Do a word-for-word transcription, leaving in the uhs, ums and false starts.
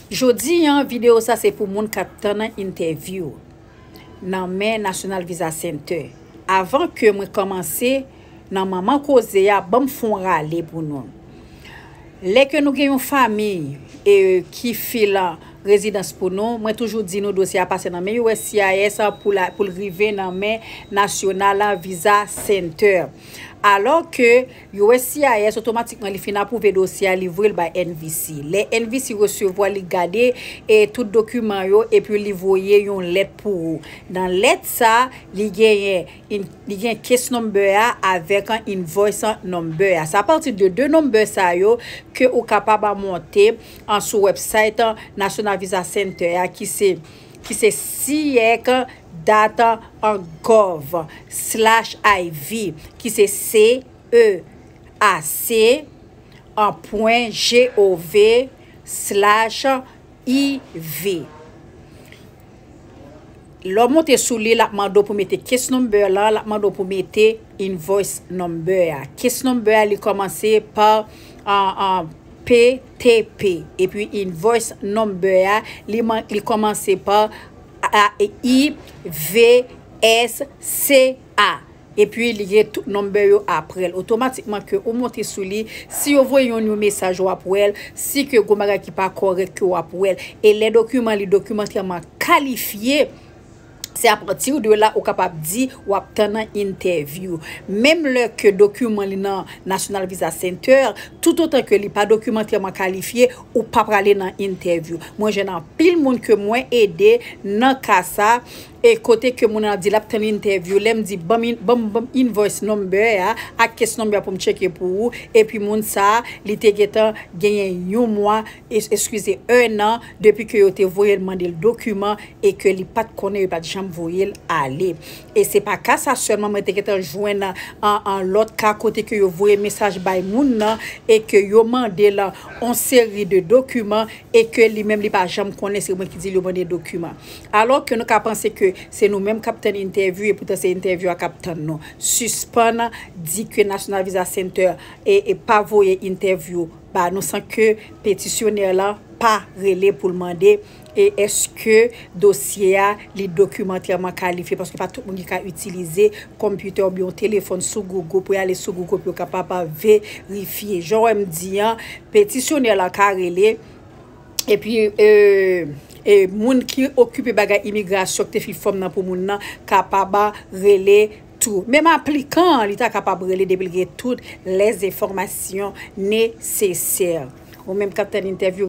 Jodi an, videyo sa se pou moun k ap tann entèvyou nan men National Visa Center. Avan ke mwen kòmanse nan manman koze a, ban m fè yon rale pou nou. Lè ke nou gen yon fanmi e ki file rezidans pou nou, mwen toujou di nou dosye a pase nan men U S C I S pou la, pou l rive nan men National Visa Center. Alò ke U S C I S otomatikman li fin apwouve dosye a, li voye l bay N V C. Lè N V C resevwa, li gade e tout dokiman yo epi li voye yon lèt pou ou. Nan lèt sa, li genyen in- li gen case number a avèk invoice number a. Se apati de de number sa yo ke ou kapab monte an sou website National Visa Center a ki se ki se C I E C dot gov slash I V, ki se C E A C an pwen G O V slash I V. Lè w monte sou li, l ap mande w pou mete case number lan, l ap mande w pou mete invoice number a. Case number a, li kòmanse pa an, an P T P. Epi invoice number a, li, man- li kòmanse pa a, I V S C A. Epi li gen tout number yo apre l. Otomatikman ke ou monte sou li, si yo voye yon, yon mesaj, w ap wè l. Si ke gon bagay ki pa kòrèk, ke w ap wè l. E lè dokiman li dokimantèman kalifye, se apati de la ou kapab di w ap tann entèvyou. Menm lè ke dokiman li nan National Visa Center, toutotan ke li pa dokimantèman kalifye, ou pa prale nan entèvyou. Mwen jwenn anpil moun ke mwen ede nan ka sa, e kote ke moun nan di l ap tann entèvyou, lè m di ban m in- ban m- ban m invoice number a ak case number a pou m tcheke pou ou, epi moun sa a, li te gentan genyen yon mwa, es- eskize, en an depi ke yo te voye l mande l dokiman e ke li pa t konnen, yo pa t janm voye l ale. E se pa ka sa sèlman, mwen te gentan jwenn an, an lòt ka kote ke yo voye mesaj bay moun nan e ke yo mande l yon seri de dokiman e ke li menm li pa janm konnen se mwen ki di l yo mande dokiman. Alò ke nou ka panse ke se nou menm k ap tann entèvyou, e poutan se entèvyou a k ap tann nou. Sispann di ke National Visa Center e, e pa voye entèvyou ba nou san ke petisyonè lan pa rele pou l mande e èske dosye a li dokimantèman kalifye, paske pa tout moun ki ka itilize konpitè oubyen yon telefòn sou Google pou y ale sou Google pou yo kapab verifye. Jan w wè m di an, petisyonè lan ka rele, epi e, e, moun ki okipe bagay imigrasyon ki te fè fòm nan pou moun nan kapab rele tou. Menm aplikan an, li ta kapab rele depi l gen tout lèzenfòmasyon nesesè. Ou menm k ap tann entèvyou,